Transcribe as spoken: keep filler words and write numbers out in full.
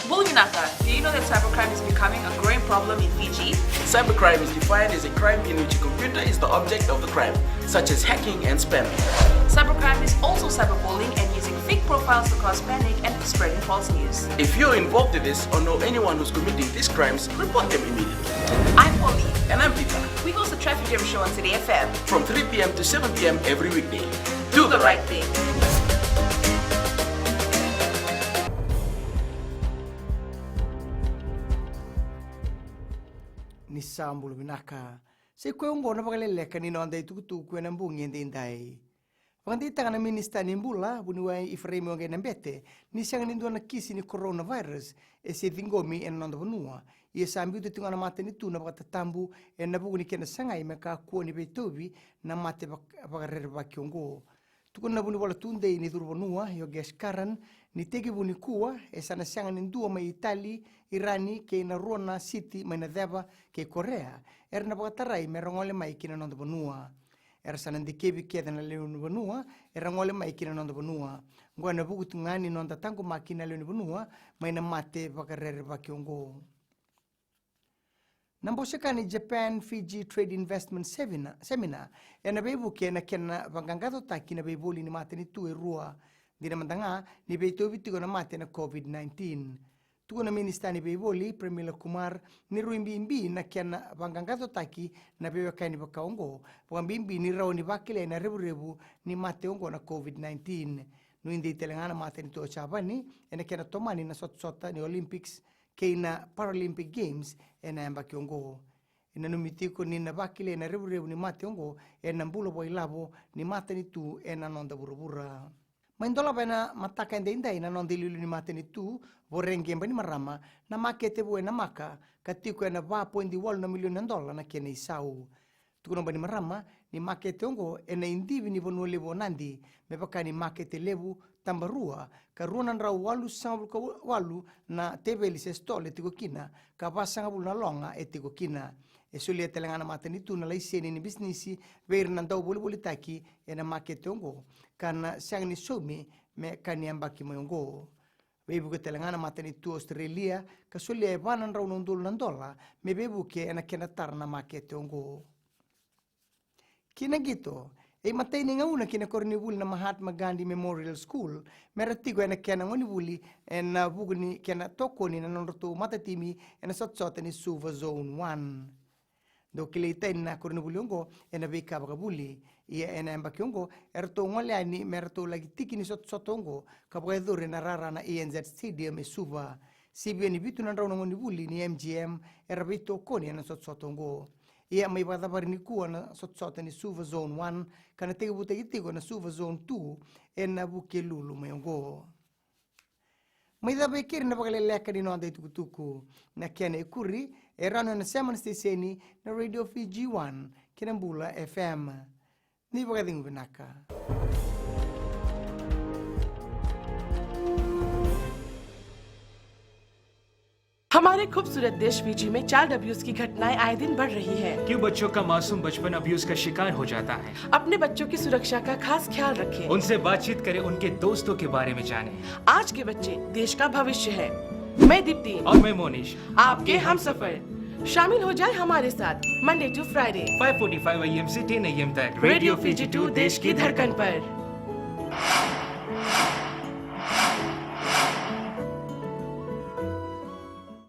Bula vinaka, do you know that cybercrime is becoming a growing problem in Fiji? Cybercrime is defined as a crime in which a computer is the object of the crime, such as hacking and spamming. Cybercrime is also cyberbullying and using fake profiles to cause panic and spreading false news. If you're involved in this or know anyone who's committing these crimes, report them immediately. I'm Polly. And I'm Peter. We host the Traffic Jam Show on City F M. From three p.m. to seven p.m. every weekday. Do the right thing. Ni sa bula vinaka. Sa i koya oqo na vakaleleka ni noda itukutuku ena bogi edaidai. Vakadeitaka na minisita ni bula, vuniwai Ifereimi Waqainabete, ni sega ni dua na kisi ni coronavirus e se ciqomi ena noda vanua. Ia sa biuta tiko ga na matanitu na vakatatabu ena vuku ni kena sagai me kakua ni veitauvi na mate vak-, vakarerevaki oqo. Tukuna na vunivola tudei ni curu vanua, Yogesh Karan, ni tekivu nikua e sa na sega ni dua mai Itali, Irani kei na rua na siti mai na ceva kei Korea era na vakatarai me ra gole mai ki na noda vanua. Era sa na dikevi kece na lewe ni vanua era gole mai ki na noda vanua. Oqo ena vuku tu ga ni noda taqomaki na lewe ni vanua mai na mate vakarerevaki oqo. Na bose ka ni Japan Fiji Trade Investment Seminar, Seminar ena veivuke ena kena vaqaqacotaki na veivoli ni matanitu e rua. Dina mada ga ni veitauvi tiko na mate na COVID nineteen. Tukuna na minisita ni veivoli, Premila Kumar, ni rui bibi na kena vaqaqacotaki na veiwekani vaka oqo, vakabibi ni rawa ni vakilai na revurevu ni mate oqo na COVID nineteen. Nuidei tale ga na matanitu o Japani ena kena tomani na sotasota ni Olympics kei na Paralympic Games ena yabaki oqo. E nanumi tiko ni na vakilai na revurevu ni mate oqo ena bula vakailavo ni matanitu ena noda vuravura. Mai dolava ena mataka edaidai na noda iliuliu ni matanitu, Voreqe Bainimarama, na makete vou e Namaka, ka tiko ena va poidi walu na milioni na dola na kena isau. Tukuna o Bainimarama ni makete oqo ena idivi ni vanua levu o Nadi, me vaka ni makete levu, tabarua, ka rua na drau walusagavulu ka walu na teveli se stall e tiko kina, ka vasagavulu na loga e tiko kina. E solia tale ga na matanitu na laiseni ni bisinisi vei ira na dauvolivolitaki ena makete oqo, ka na sega ni saumi me ka ni yabaki mai oqo. Veivuke tale ga na matanitu Australia ka solia e va na drau na udolu na dola me veivuke ena kena tara na makete oqo. Ki na qito, e imatai ni gauna ki na koronivuli na Mahatma Gandhi Memorial School me ra tiko ena kena gonevuli ena vuku ni kena tokoni na nodratou matatimi ena sotasota ni Suva Zone One. Dau kilai tani na koronivuli oqo ena veika vakavuli. Ia ena yabaki oqo eratou gole yani me ratou laki tiki ni sotasota oqo ka vakayacori ena rara na A N Z Stadium e Suva. Sivia ni vitu na drau na gonevuli ni M G M era veitokoni ena sotasota oqo. Ia mai vakacavari nikua na sotasota ni Suva Zone One ka na tekivutaki tiko na Suva Zone Two ena Vukelulu mai oqo. Mai cava e keri na vakaleleka ni noda itukutuku. Na kena ikuri e rawa ni o na sema na siteseni na Radio Fiji One kei na Bula F M. Ni vakacegu vinaka. हमारे खूबसूरत देश फिजी में child abuse की घटनाएं आए दिन बढ़ रही है। क्यों बच्चों का मासूम बचपन अब्यूज का शिकार हो जाता है? अपने बच्चों की सुरक्षा का खास ख्याल रखें। उनसे बातचीत करें, उनके दोस्तों के बारे में जानें। आज के बच्चे देश का भविष्य है। मैं दीप्ति। और मैं मोनिश। आपके हमसफर। शामिल हो जाए हमारे साथ Monday to Friday five forty-five A M से ten A M तक। रेडियो फीजी टू, देश की धड़कन पर।